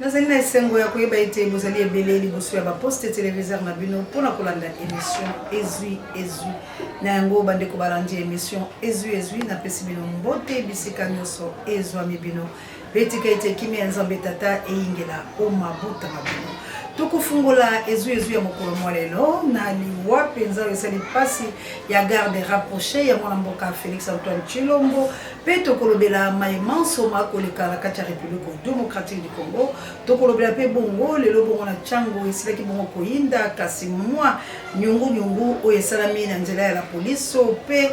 Nazali na esengo ya koyeba ete bozali ebele liboso ya baposte televiseur na bino mpo na kolanda emission Ezwi Ezwi. Na yango bandeko balandi emission Ezwi Ezwi, napesi bino mbote bisika nyonso ezwami bino. Mpe tika ete kimia ya Nzambe Tata eyingela o mabota ma bino. Tokofungola ezwi ezwi ya mokolo mwa lelo na liwa mpenza oyo esali mpasi ya garde rapproché ya mwana mboka Felix Antoine Tshilombo, mpe tokolobela maye manso makoleka na kati ya Republique Democratique du Congo. Tokolobela mpe bongo lelo bongo na Tshangu esilaki bongo koyinda, kasi mwa nyungu nyungu oyo esalami na nzela ya la police mpe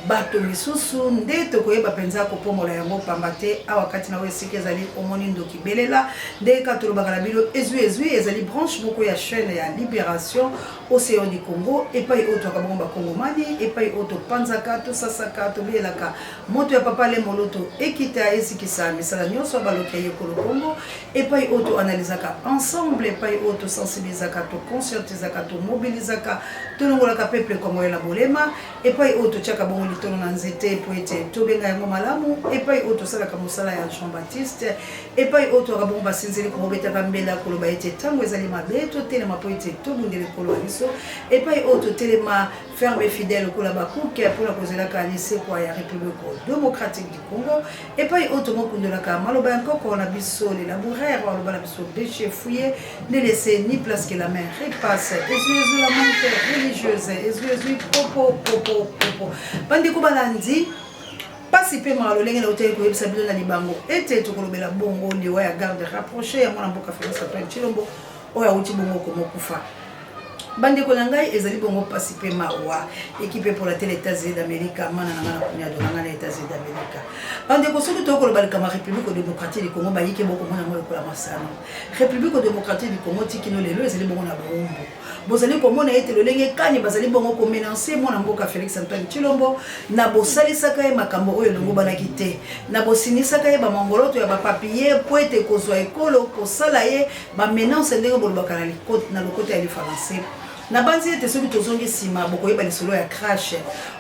bato misusu nde tokoyeba mpenza kopomola yango, pamba te awa kati na oyo esika ezali omoni ndoki belela. Nde kaka tolobaka na bino, ezwi ezwi ezali branche moko ya chaîne ya Liberation Ocean du Congo, epai oyo twaka bongo bakongomani, epai oyo topanzaka, tosasaka, tobelelaka moto ya papa Le Moloto ekita ezikisa misala nyonso ya baloki ya yekolo Congo, epai oyo toanalizaka ensemble, epai oyo tosensibilizaka, toconscientizaka, tomobilizaka, tolongolaka peuple congolais na bolema, epai oyo totiaka bongo litono na nzete mpo ete tobenga yango malamu, epai oyo tosalaka mosala ya Jean Baptiste, epai oyo toyaka bongo basinzeli kobetaka mbela koloba ete ntango ezali mabe totelema mpo ete tobundela ekolo ya biso, epai oyo totelema ferme fidèle lokola bakuke mpo na kozelaka lisekwa ya République démocratique du Congo, epai oyo tomokundolaka maloba ya nkoko na biso le laboureur aloba na biso bêcher fouiller ne laissez ni place que la main repasse. Ezwi ezwi la monte religieuse, ezwi ezwi popo popo popo. Bandeko balandi, pasi mpe mawa lolenge nautaki koyebisa bino na libango ete tokolobela bongo liwa ya garde rapproché ya mwana mboka Felix Antoine Tshilombo oyo awuti bongo komokufa. Bandeko na ngai, ezali bongo pasi mpe mawa. Ekipe epola te na États-Unis d'Amérique, mana na ngai na kunyado na ngai na États-Unis d'Amérique. Bandeko, soki tokoloba likambo ya République démocratique du Congo, bayike bokomona yango lokola masano. République démocratique du Congo ti kino lelo ezali bongo na bowumbu. Bozali komona ete lolenge kani bazali bongo komenanse mwana mboka Felix Antoine Tshilombo na bosalisaka ye makambo oyo elongobanaki te, na bosinisaka ye bamongoloto ya bapapiye mpo ete kozwa ekolo, kosala ye bamenance ndenge bolobaka na lokota ya lifalanse. Nabanzi ete soki tozongi nsima, bokoyeba lisolo ya crash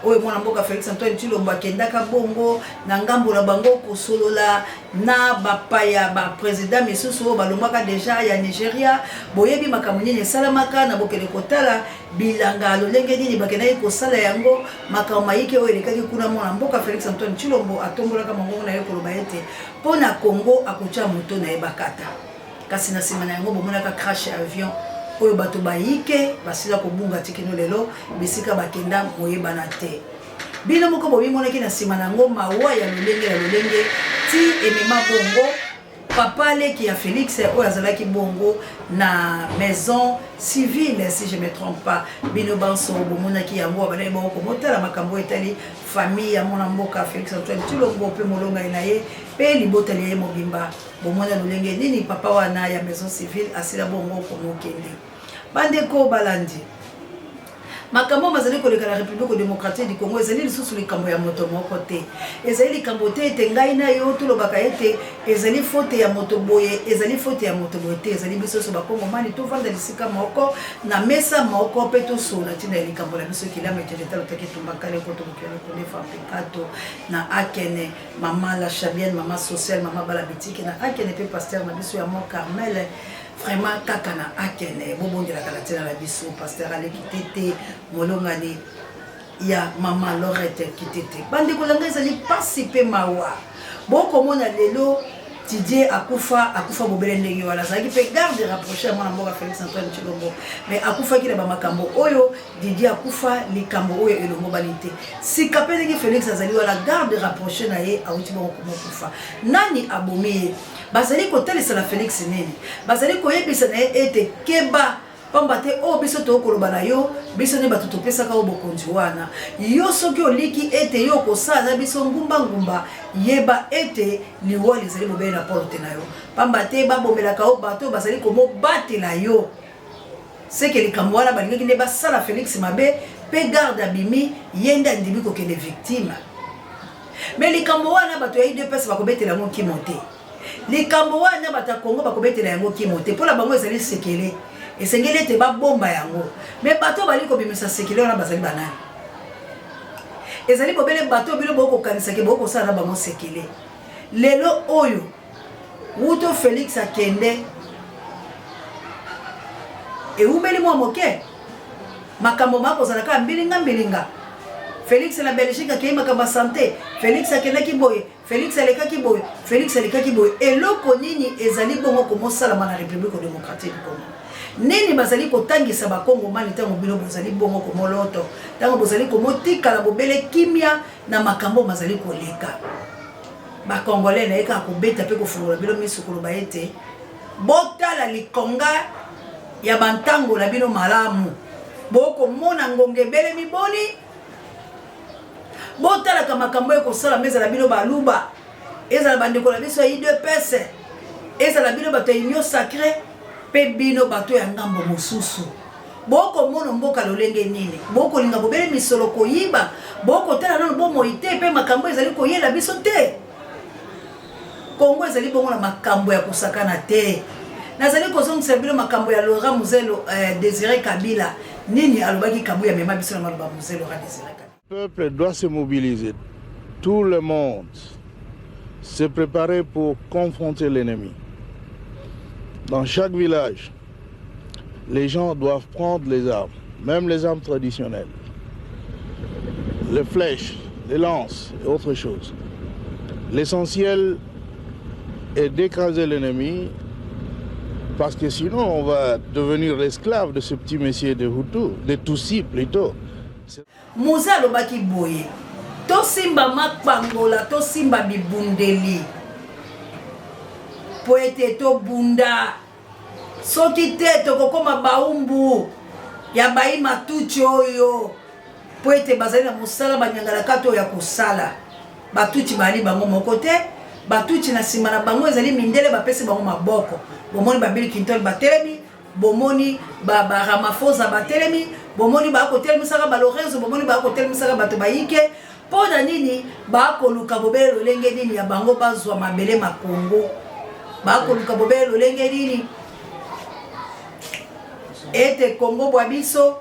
oyo mwana mboka Felix Antoine Tshilombo akendaka bongo na ngambo na bango kosolola na bapaya, bapresident misusu oyo balongwaka deja ya Nigeria. Boyebi makambo nini esalamaka na bokende kotala bilanga lolenge nini bakendaki kosala yango, makambo mayike oyo elekaki kuna. Mwana mboka Felix Antoine Tshilombo atombolaka mongongo na ye koloba ete mpo na Congo akotya moto na ye bakata. Kasi na nsima na yango bomonaka crash ya avion oyo bato bayike basila kobunga tikino lelo, bisika bakenda moyebana te. Bino moko bomimonaki na nsima na yango mawa ya lolenge na lolenge ti emema bongo papa leki ya Felix oyo azalaki bongo na maison civile, si je me trompe pas. Bino banso bomonaki yango, abandaki bongo komotala makambo oyo etali famille ya mwana mboka Felix Antoine Tshilombo mpe molongai na ye mpe libota lya ye mobimba. Bomona lolenge nini papa wana ya maison civile asila bongo komokende. Bandeko balandi, makambo mazali koleka na République démocratique du Congo ezali lisusu likambo ya moto moko te. Ezali likambo te ete ngai na yo tolobaka ete ezali faute ya moto boye, ezali faute ya moto boye te. Ezali biso nyonso bakongomani tovanda lisika moko na mesa moko mpe tosolola ntina ya likambo na biso. Kilama eteletalo take tumbakale koto mokili konefa mpekato na akene mama la chabienne, mama sociale, mama bala bitike na akene mpe pasteur na biso ya Mont Carmel, vraiment kaka na akene bobondelaka na ntina na biso pasteur aleki tete molongani ya mama Lorette Kitete. Bandeko na ngai, ezali pasi mpe mawa bokomona lelo Didier akufa, akufa bobele ndenge wana. Azalaki mpe garde rapproché ya mwana mboka Félix Antoine Tshilombo, mais akufaki na bamakambo oyo. Didier akufa likambo oyo elongobani te. Sika mpe ndenge Félix azali wana, garde rapproché na ye awuti bongo komokufa. Nani abomi ye? Bazali kotalisa na Félix nini? Bazali koyebisa na ye ete keba, pamba te oyo biso tokoloba na yo, biso nde bato topesaka yo bokonzi wana. Yo soki oliki ete yo okosala na biso ngumba-ngumba, yeba ete liwa lizali bobele na porte na yo, pamba te babomelaka yo bato oyo bazali komobatela yo. Seke likambo wana balingaki nde basala Felix mabe mpe garde abimi, ye nde andimi kokende victime. Me likambo wana bato ya UDPS bakobetela yango kimo te. Likambo wana bato ya Congo bakobetela yango kimo te. Mpo na bango ezali sekele, esengeli ete babomba yango. Me bato oyo bali kobimisa sekele wana bazali banani? Ezali bobele bato oyo bino bokokanisaki bokosala na bango sekele. Lelo oyo wuto Felix akende. Ewumeli mwa moke, makambo makozala kaka mbilinga mbilinga. Felix na Belgique akei makambo ya sante, Felix akendaki boye, Felix alekaki boye, Felix alekaki boye. Eloko nini ezali bongo komosalama na Republique democratique du Congo? Nini bazali kotangisa bakongomani ntango bino bozali bongo komoloto, ntango bozali komotikala bobele kimia na makambo mazali koleka? Ba Congolais naye kaka kobeta mpe kofungola bino miso koloba ete botala likonga ya bantango na bino malamu, bokomona ngonga ebelemi boni. Botalaka makambo ekosalama, ezala bino baluba, ezala bandeko na biso ya UDPS, ezala bino bato ya Union Sacree mpe bino bato ya ngambo mosusu. Bokomona mboka lolenge nini? Bokolinga bobele misolo koyiba? Bokotala nano bomoi te mpe makambo ezali koyela biso te? Kongo ezali bongo na makambo ya kosakana te. Nazali kozongisela bino makambo ya Laurent Muzelo eh, Desire Kabila. Nini alobaki Kabuya amema biso na maloba Mzee Laurent Desire Kabila. Peuple doit se mobiliser. Tout le monde se préparer pour confronter l'ennemi. Dans chaque village, les gens doivent prendre les armes, même les armes traditionnelles, les flèches, les lances et autres choses. L'essentiel est d'écraser l'ennemi parce que sinon on va devenir l'esclave de ce petit monsieur de Hutu, de Tutsi plutôt. Mzee alobaki boye, Tosimba makpangola, tosimba bibundeli mpo ete tobunda, soki te tokokoma baumbu ya bayi Matutsi oyo, mpo ete bazali na mosala banyangalakata oyo ya kosala. Batutsi bazali bango moko te, Batutsi na nsima na bango ezali mindele bapesi bango maboko. Bomoni ba Bill Clinton batelemi, Bomoni ba ba Ramaphosa batelemi, bomoni ba kotelemisaka ba Lorenzo, bomoni ba kotelemisaka bato bayike. Mpo na nini bakoluka bobele lolenge nini ya bango bazwa mabele ma Congo? Bakoluka bobele lolenge nini ete Congo bwa biso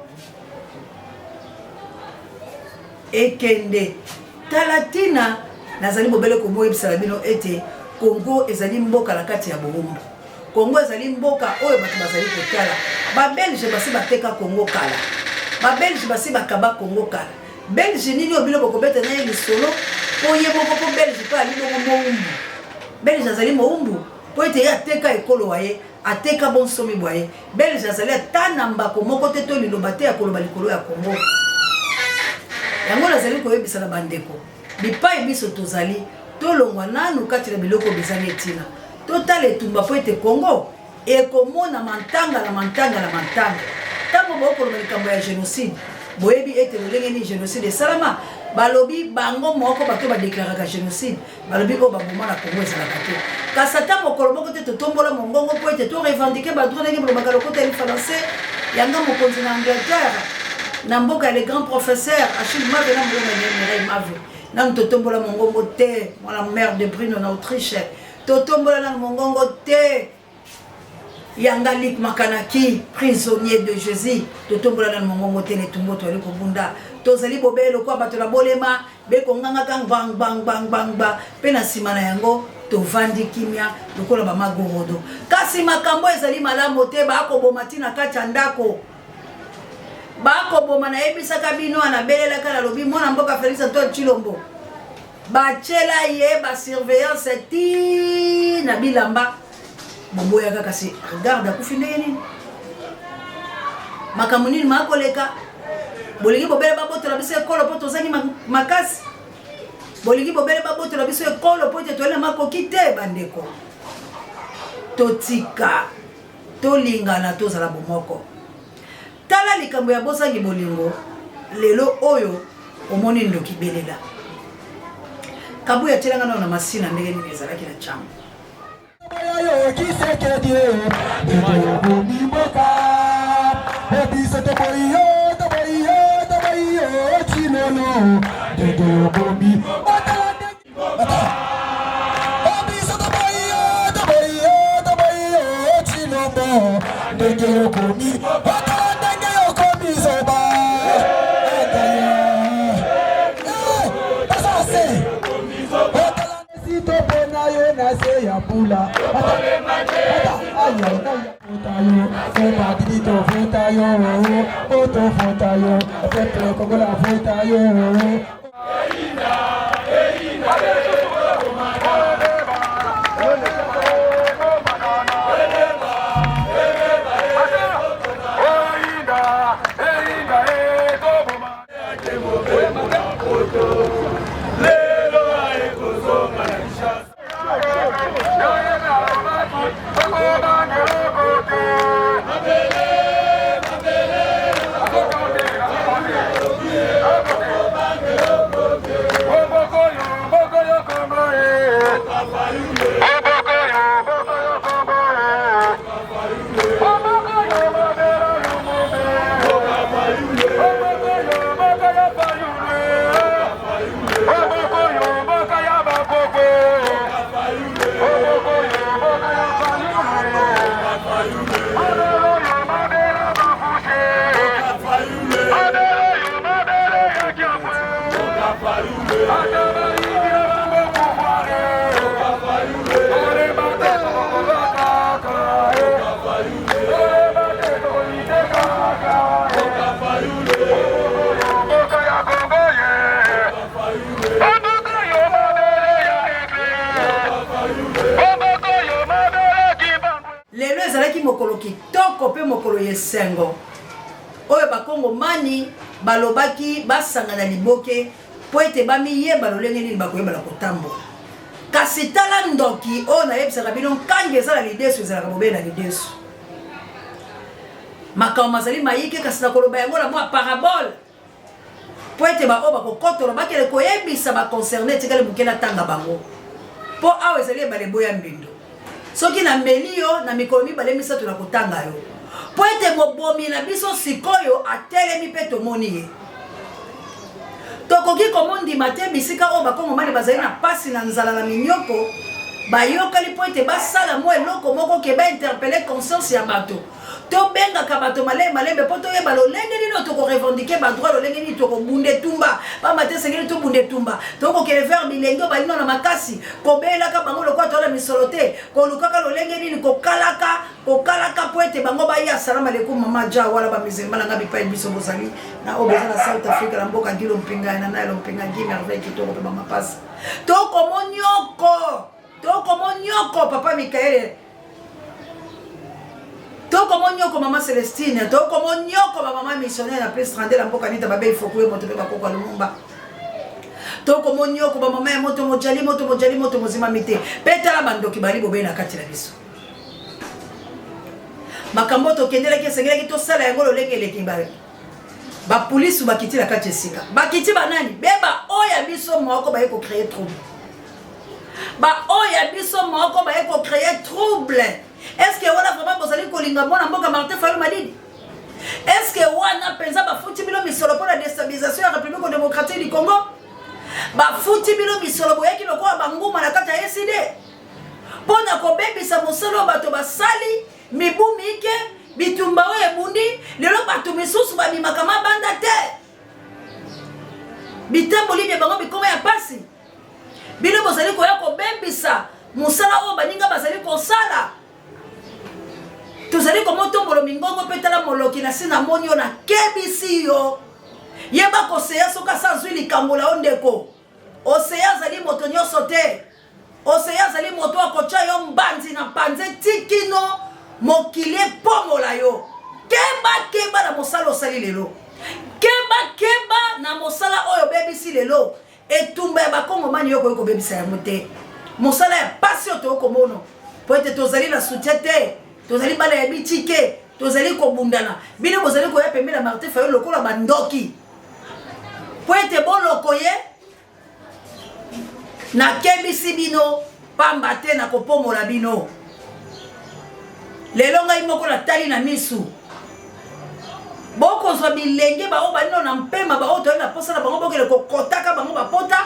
ekende? Tala ntina nazali bobele komoyebisa na bino ete Congo ezali mboka na kati ya bowumbu. Congo ezali mboka oyo bato bazali kotala. Ba Belge basi bateka Congo kala. Ba Belge basi bakaba Congo kala. Belge nini oyo bino bokobeta na ye lisolo mpo ye moko mpo Belge mpe ali bongo mowumbu. Belge azali mowumbu mpo ete ye ateka ekolo wa ye, ateka bonsomi bwa ye. Belge azali ata na mbako moko te to liloba te ya koloba likolo ya Congo. Yango nazali koyebisa na bandeko bipai biso tozali, tolongwa nanu kati na biloko bizangi ntina. Totala etumba mpo ete Congo ekomona mantanga na mantanga na mantanga. Ntango bokoloba likambo ya genocide, boyebi ete lolenge nini genocide esalama? Balobi bango moko bato badeklaraka genocide, balobi oyo baboma na Congo ezalaka te. Kasi ata mokolo moko te totombola mongongo mpo ete to revendiquer ba droit ndenge bolobaka lokota ya lifalanse yanga mokonzi na Angleterre na mboka ya le grand professeur Achille Mave na molonga ya Mireille Mave. Nanu totombola mongongo te, mwana mère de Bruno na Autriche. Totombola nanu mongongo te. Yanga Luc Makanaki, prisonnier de Jésus. Totombola nanu mongongo te na etumba tozali kobunda. Tozali bobele lokola bato na bolema bekongangaka ngba ngba ngba ngba ngba mpe na nsima na yango tovandi kimia lokola bamagorodo. Kasi makambo ezali malamu te, bakoboma ti na kati ya ndako. Bakoboma, nayebisaka bino, nabelelaka, nalobi mwana mboka Felix Antoine Tshilombo batiela ye ba surveillance ti na bilamba, boboyaka, kasi regarde akufi ndenge nini, makambo nini makoleka. Bolingi bobele babotola biso ekolo mpo tozangi makasi, bolingi bobele babotola biso ekolo mpo ete toyeli na makoki te. Bandeko, totika tolingana, tozala bomoko. Tala likambo ya bozangi bolingo lelo oyo omoni ndoki belela. Kabuya atielanga nano na masina ndenge nini ezalaki na Tshangu. Ndenge okomi otala ndenge okomi zoba baza se otala esi topona yo na se ya mbula ata yo fe madidi tovota yo o tovota yo peuple congolais avota yo. Lelo ezalaki mokolo kitoko mpe mokolo ya esengo oyo bakongomani balobaki basangana liboke mpo ete bamiyeba lolenge nini bakoyebana kotambola. Kasi tala ndoki oyo nayebisaka bino, nkangi eza na lidesu, ezalaka bobele na lidesu. Makambo mazali mayike, kasi nakoloba yango na mwa parabole mpo ete baoyo bakokotola bakende koyebisa ba concerne. Etikali moke natanga bango, mpo awa ezali ebale eboya mbindo. Soki nameli yo na mikolo mibale misato, nakotanga yo, mpo ete mobomi na biso sikoyo atelemi mpe tomoni ye. Tokoki komondima te bisika oyo bakongomani bazali na pasi, na nzala, na minyoko, bayokali mpo ete basala mwa eloko moko ke bainterpeller conscience ya bato. Tobengaka bato malembe malembe mpo toyeba lolenge nini oyo tokorevendiquer badroit, lolenge nini tokobunda etumba, pamba te esengeli tobunda etumba. Tokokende vers bilenge oyo balino na makasi, kobelaka bango lokola toza na misolo te, kolukaka lolenge nini kokalaka kokalaka mpo ete bango baya. Salam alaikum, mama ja wala bamusulman na nga bipai biso bozali na oyo boza na South Africa, na mboka Gilo Mpinga ya Nanaelo Mpinga Gi Merveille kitoko mpe bamapasi. Tokomonioko, tokomonioko papa Mikaele, tokomonioko mama Celestine, tokomonioko bamama missionnaire na plus 32 na mboka Nita Babei Fokue moto mpe bakoko ya Lumumba, tokomonioko bamama ya moto mojali moto mojali moto mozimami te. Mpe tala bandoki bali bobei na kati na biso. Makambo oyo tokendelaki, esengelaki tosala yango lolenge eleki. Bapolisu bakiti na kati esika bakiti banani be baoyo ya biso moko baye kocréer trouble, baoyo ya biso moko baye kocréer trouble. Est ce que wana vraiment bozali kolinga mwana mboka Martin Fayulu Madidi? Est ce que wana mpenza bafuti bino misolo mpo na déstabilisation ya République démocratique du Congo? Bafuti bino misolo, boyaki lokola banguma na kati ya ECD mpo na kobebisa mosala oyo bato basali mibu mike. Bitumba oyo ebundi lelo, bato misusu babimaka mabanda te, bitamboli bya bango bikoma ya pasi. Bino bozali koya kobebisa mosala oyo baninga bazali kosala. Tozali komotombolo mingongo mpe tala moloki na si namoni yo, nakebisi yo, yeba koseya soki asa azwi likambo la yo. Ndeko Oseya azali moto nyonso te. Oseya azali moto akotya yo mbanzi na mpanze tikino mokili epomola yo. Keba, keba na mosala osali lelo. Keba, keba na mosala oyo obebisi lelo. Etumba ya bakongomani, yo okoki kobebisa yango te. Mosala ya pasi oyo tokomono po ete tozali na soutien te, tozali bana ya bitike, tozali kobundana. Bino bozali koya pembeni ya Martin Fayulu lokola bandoki po ete boloko ye. Nakebisi bino pamba te nakopomola bino lelo. Ngai moko natali na misu, bokozwa bilenge baoyo balino na mpema, baoyo toyali na posa na bango, bokende kokotaka bango bapota,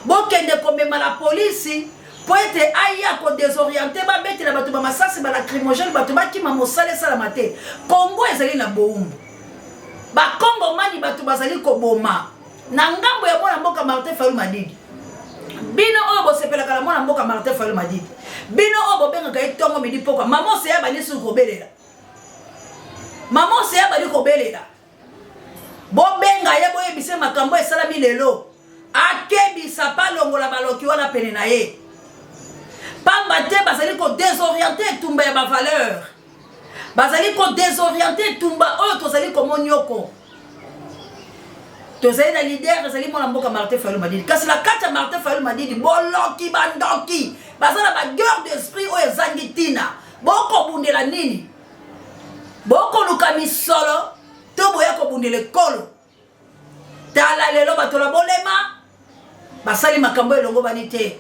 bokende komema la polisi mpo ete aya kodésorienter, babetela bato bamasasi, balacrymogène, bato bakima, mosala esalama te. Kongo ezali na bowumbu, bakongomani bato bazali koboma na ngambo ya mwana mboka Martin Fayulu Madidi. Bino oyo bosepelaka na mwana mboka Martin Fayulu Madidi, bino oyo bobengaka ye ntongo, midi, pokwa, mama Oseya bandi suki kobelela. Mama Oseya bali kobelela. Bobenga ye boyebise makambo esalami lelo. Akebisa palongola baloki wana pene na ye. Pamba te bazali ko desorienter etumba ya ba valeur. Bazali ko desorienter etumba oyo tozali komonioko. Tozali na leader ezali mwana mboka Martin Fayulu Madidi. Kasi na kati ya Martin Fayulu Madidi boloki bandoki baza na ba guerre d'esprit oyo ezangi ntina. Bokobundela nini? Bokoluka misolo to boya kobundela ekolo? Tala lelo bato na bolema basali makambo elongobani te.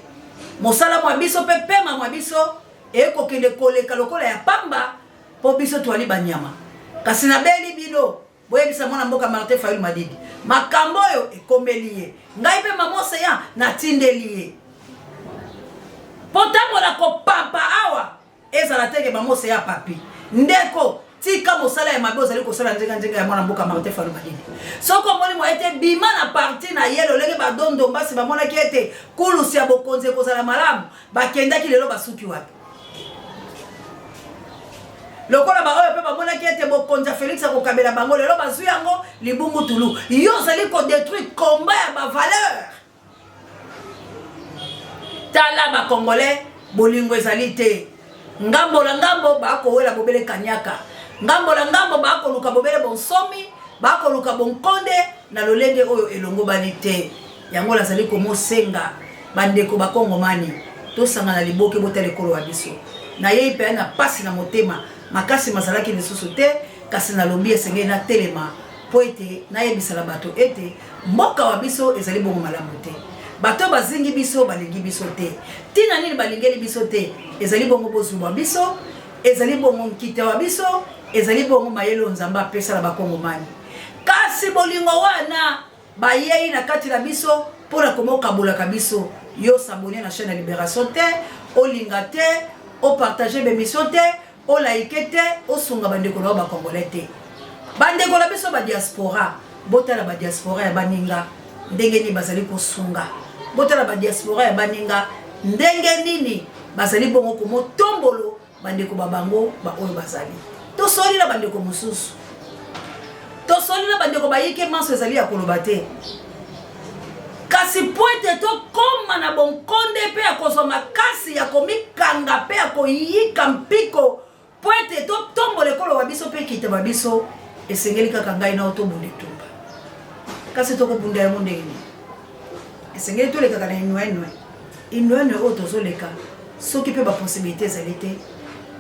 Mosala mwa biso mpe pema mwa biso ekokende koleka lokola ya pamba mpo biso twali banyama. Kasi nabeli bino boyebisa mwana mboka Martin Fayulu Madidi makambo oyo ekomeli ye. Ngai mpe mama Ocean natindeli ye mpo ntango nakopampa awa Ezala te ke bango oseya papi. Ndeko, tika mosala ya mabe ozali kosala nzenga nzenga ya mwana mboka Martin Fayulu Madidi. Soki omoni moye te, bima na parti na ye lolenge ba Dondo Mbasi bamonaki ete kulusu ya bokonzi ekozala malamu, bakendaki lelo basuki wapi? Lokola ba oyo pe bamonaki ete bokonzi ya Felix akokabela bango, lelo bazwi yango libungu tulu. Yo ozali ko detruire combat ya ba valeurs. Tala ba congolais bolingo ezali te ngambo na ngambo bakowela bobele kanyaka ngambo na ngambo bakoluka bobele bonsomi bakoluka bonkonde na lolenge oyo elongobani te yango nazali komosenga bandeko bakongomani tosangana liboke botala ekolo wa biso nayei mpenza na pasi na motema makasi mazalaki lisusu te kasi nalobi esengeli natelema mpo ete nayebisa na bato ete mboka wa biso ezali bongo malamu te. Bato oyo bazingi biso balingi biso te. Ntina nini balingeli biso te? Ezali bongo bozwi bwa biso, ezali bongo nkita wa biso, ezali bongo mayele oyo Nzambe apesa na Bakongomani. Kasi bolingo wana bayei na kati na biso mpo na komokabolaka biso. Yo s'abonner na chaîne ya Liberation te, olinga te, opartager b'emission te, O like te, osunga ba ndeko na yo ba congolais te. Ba ndeko na biso ba diaspora, botala ba diaspora ya baninga ndenge nini bazali kosunga. Botala ba diaspora ya baninga ndenge nini bazali bongo komotombolo ba ndeko ba bango ba oyo bazali. Tosoli na ba ndeko mosusu. Tosoli na ba ndeko bayike manso ezali ya koloba te. Kasi mpo ete tokoma na bonkonde mpe ya kozwa makasi ya komikanga mpe ya koyika mpiko mpo ete totombola ekolo wa biso mpe nkita ba biso, esengeli kaka ngai na yo tobunda etumba. Kasi tokobunda yango ndenge nini? Esengeli tolekaka na inwenwe. Inwenwe oyo tozoleka, soki mpe baposibilite ezali te,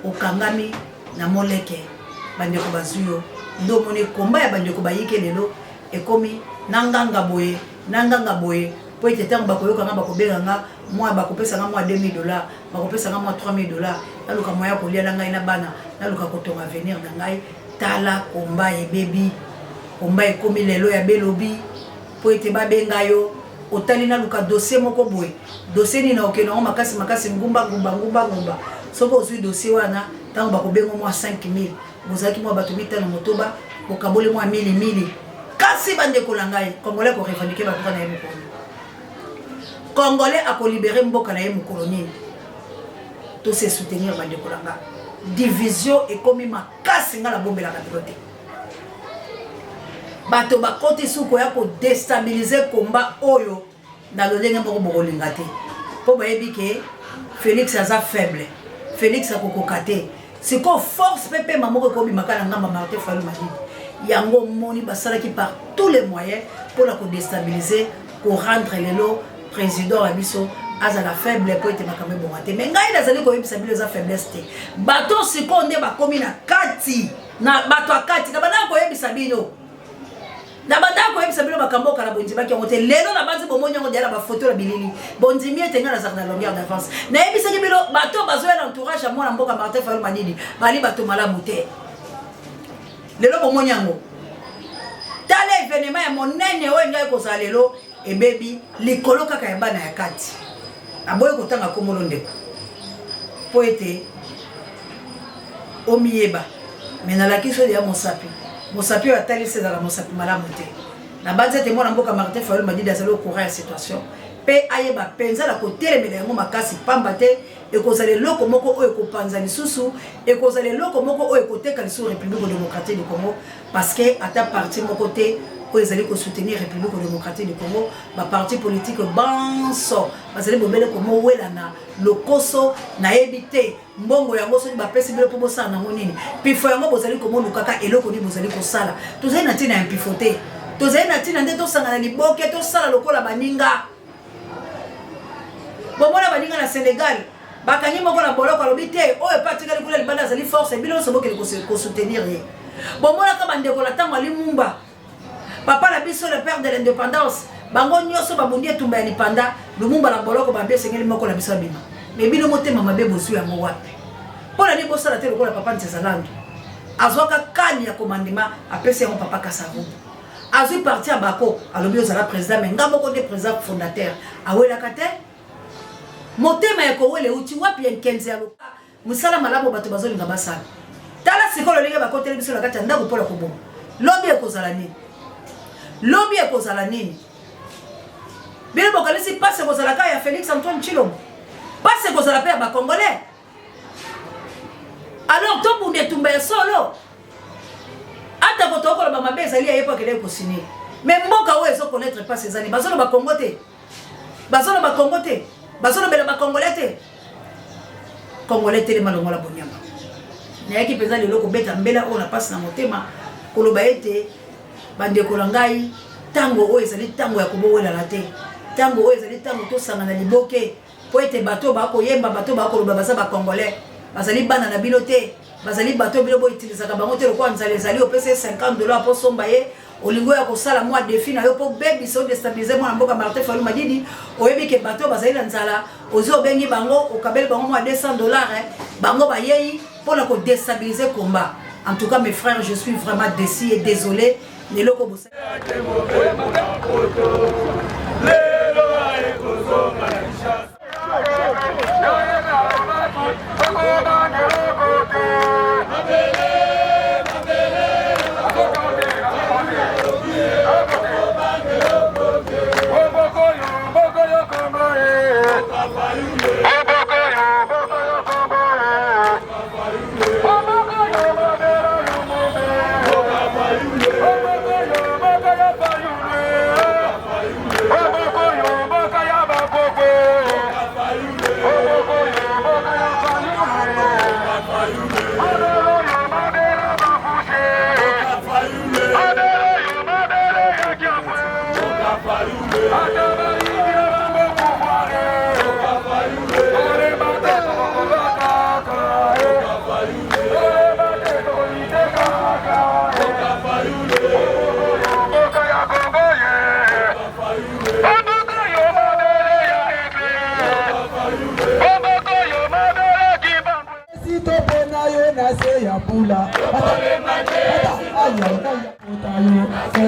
okangami na moleke, bandeko bazwi yo. Nde omoni komba ya bandeko bayike lelo Ekomi na nganga boye na nganga boye mpo ete ntango bakoyoka nga bakobenga nga mwa bakopesa nga mwa 2000 dollars, bakopesa nga mwa 3000 dollars, naluka moyen ya kolia na ngai na bana, naluka kotonga avenir na ngai. Tala combat ebebi, combat ekomi lelo ya belobi mpo ete babenga yo otali naluka dossier moko boye, dossier nini nakokende yango makasi makasi ngumba ngumba ngumba ngumba. Soki ozwi dossier wana ntango bakobenga mwa 5000 Bozalaki mwa bato mitano motoba, bokaboli mwa mili mili. Kasi bandeko na ngai, Congolais ako revendiquer ba droits na ye mokolo nini? Congolais ako liberer mboka na ye mokolo nini? To se soutenir bandeko na nga. Division ekomi makasi, nga nabombelaka bino te. Bato bakoti suko ya ko destabiliser combat oyo na lolenge moko bokolinga te mpo bayebi ke Felix aza faible, Felix akokoka te. Sikoyo force mpe pema moko ekobimaka na ngamba Martin Fayulu Madidi, yango omoni basalaki par tous les moyens mpo na kodestabiliser, korendre lelo président wa biso azala faible mpo ete makambo ebonga te. Mais ngai nazali koyebisa bino eza faiblesse te. Bato sikoyo nde bakomi na kati na bato ya kati na bandaka koyebisa bino Na bandaka koyebisa bino makambo oyo kala bondimaki yango te. Lelo nabanzi bomoni yango deja na ba photo na bilili. Bondimi ete ngai nazalaka na longueur d'avance. Nayebisaki bino bato oyo bazoya na entourage ya mwana mboka Martin Fayulu Madidi bali bato malamu te. Lelo bomoni yango. Tala evenement ya monene oyo ngai kozala lelo ebebi likolo kaka ya bana ya kati. Naboyi kotanga kombo no ndeko mpo ete omiyeba, mais nalakisi oyo ya mosapi. Mosapi oyo atalisi ezalaka mosapi malamu te. Nabanzi ete mwana mboka Martin Fayulu Madidi azali au courant ya situation. mpe ayeba mpenza na kotelemela yango makasi, pamba te ekozala eloko moko oyo ekopanza lisusu, ekozala eloko moko oyo ekoteka lisusu République démocratique du Congo, parce que ata parti moko te oyo ezali kosoutenir République démocratique du Congo. Baparti politique banso bazali bobele komowelana lokoso. Nayebi te mbongo yango soki bapesi bino mpo bosala nango nini. Pifo yango bozali komolukaka eloko nini bozali kosala? Tozali na ntina ya mpifo te, tozali na ntina nde tosangana liboke, tosala lokola baninga. Bomona baninga na Sénégal, bakangi moko na boloko, alobi te oyo epe atikali kuna libanda azali force, bino nyonso bokende kosoutenir ye. Bomonaka bandeko na ntango ya Lumumba, papa na biso, le père de l'indépendance, bango nyonso babundi etumba ya lipanda. Lumumba na boloko, babi esengeli moko na biso abima. Me bino motema mabe bozwi yango wapi? Mpo na nini bosala te lokola papa Nzezalando? Azwaka kani ya commandement, apesi yango papa Kasavubu, azwi parti ya bako, alobi ozala président, me nga moko nde président fondateur. Awelaka te. Motema ya kowela euti wapi? Ya nkenze ya loka mosala malamu bato bazolinga basala. Tala sikoyo lolenge bakoteli biso na kati ya ndako mpola koboma. Lobi ekozala nini? Lobi ekozala nini? Bino bokanisi mpasi ekozala kaka ya Félix Antoine Tshilombo? Mpasi ekozala mpe ya Bacongolais. Alors tobunda etumba ya solo. Ata ko tokoloba mabe ezali ya ye mpo akendeki kosigner, mais mboka oyo ezokonaître mpasi ezali. Bazoloba Kongo te, bazoloba Kongo te, bazolobela Bacongolais te. Congolais, telema, longola bonyama. Nayaki mpenza lelo kobeta mbela oyo na mpasi na motema, koloba ete bandeko na ngai, ntango oyo ezali ntango ya kobowelana te. Ntango oyo ezali ntango tosangana liboke, mpo ete bato oyo bakoyemba, bato oyo bakoloba, baza Bacongolais, bazali bana na bino te, bazali bato oyo bino boutilisaka bango te. Lokola nzala ezali, opesa ye 50 $ mpo somba ye, olingi oya kosala mwa défi na yo mpo bebisa, odéstabiliser mwana mboka Martin Fayulu Madidi. Oyebi ke bato oyo bazali na nzala, ozwi, obengi bango, okabeli bango mwa 200 $, bango bayei mpona kodéstabiliser combat. En tout cas, mes frères, je suis vraiment déçu et désolé. Leloko bosa. Lelo ekozonga na Kinshasa. Topona yo na se ya mbula, yo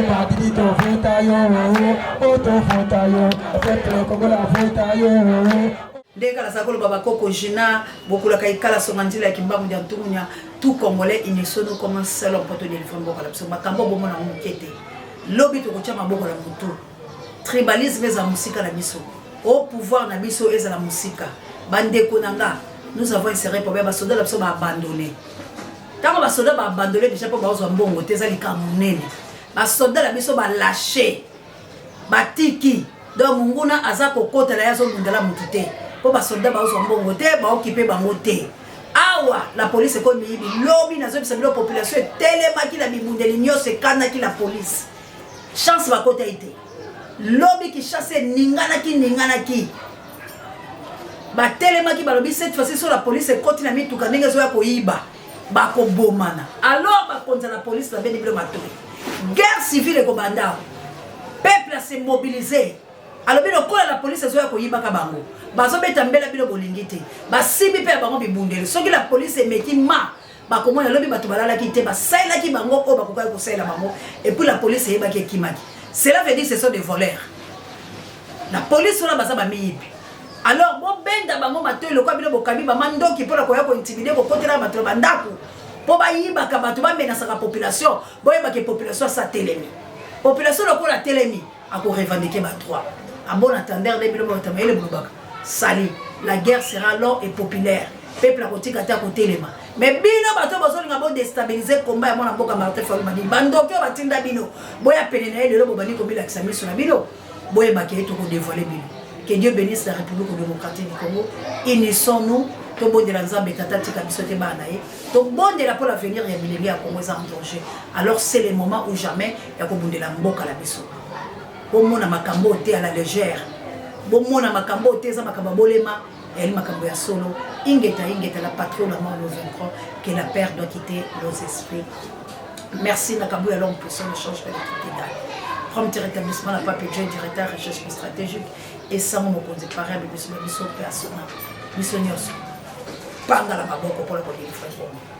Madidi, tovota yo, o tovota yo, peuple congolais avota yo. Ndenge kala azala koloba, bakoko jina bokulaka ikala songa nzela ya Kimbangu ya ntumunya. Tout Congolais, unissons-nous comme un seul homme mpo todélivrer mboka na biso. Makambo bomona yango moke te. Lobi tokotya maboko na motu. Tribalisme ezala mosika na biso, au pouvoir na biso ezala mosika. Bandeko na nga, nous avons un sérieux problème. Basoda na biso baabandonner. Ntango basoda baabandonner déjà mpo bazwa mbongo te, eza likambo monene. Basoda na biso balâcher, batiki. Donc monguna aza kokotela ye, azobundela motu te mpo basoldat bazwa mbongo te, baokipe bango te. Awa la police ekomi miyibi. Lobi nazobisa bino, population etelemaki na bibundeli nyonso, ekanaki la police. Chance bakota ye te. Lobi Kinshasa eninganaki, ninganaki. Batelemaki, balobi cette fois-ci so la police ekoti na mituka ndenge ezoya koyiba, bakobomana. Alors bakonza na police, babendi bino matoi, guerre civile ekobanda. Peuple ase mobiliser, alobi lokola la police ezoya koyibaka, bango bazobeta mbela, bino bolingi te, basimbi mpe ya bango bibundeli. Soki la police emeki ma bakomona, lobi bato balalaki te, basalelaki bango oyo bakokaki kosalela bango. Et puis la police eyebaki, ekimaki. Cela veut dire ce sont des voleurs, la police wana baza bamiyibi. Alors bobenda bango matoi. Lokola bino bokabi bamandoki mpona koya kointimider, kokotela bato na bandako mpo bayibaka bato, bamenasaka population, boyebake population asa telemi. Population lokola telemi, akorevendiquer badroit. À bon entendeur nde bino bato ya mayele bolobaka sali la guerre sera long et populaire. Peuple akotika te, akotelema. Mais bino bato bozolinga bodestabilize komba ya mwana mboka Martin Fayulu Madidi, bandoki oyo batinda bino boya pene na ye, lelo bobandi komilakisa miso na bino, boyebaki ye tokodévoile bino. Que Dieu bénisse la République démocratique du Congo. Unissons-nous, tobondela Nzambe Tata tika biso te bana na ye, tobondela mpo l'avenir ya bilenge ya Congo eza en danger. Alors c'est le moment ou jamais ya kobundela mboka na biso. Bomona makambo te à la légère, bomona makambo te eza makambo ya bolema, eyali makambo ya solo. Ingeta, ingeta, la patrie ou la mort, nous vaincrons. Que la peur doit quitter nos esprits. Merci na Kabuya, l'homme puissant ne change pas l'équipe d'âge. Premier rétablissement na Pape Dieu, directeur recherche stratégique, esango mokonzi pare biso na biso mpe asona biso nyonso panga na maboko mpona kodélivre Congo.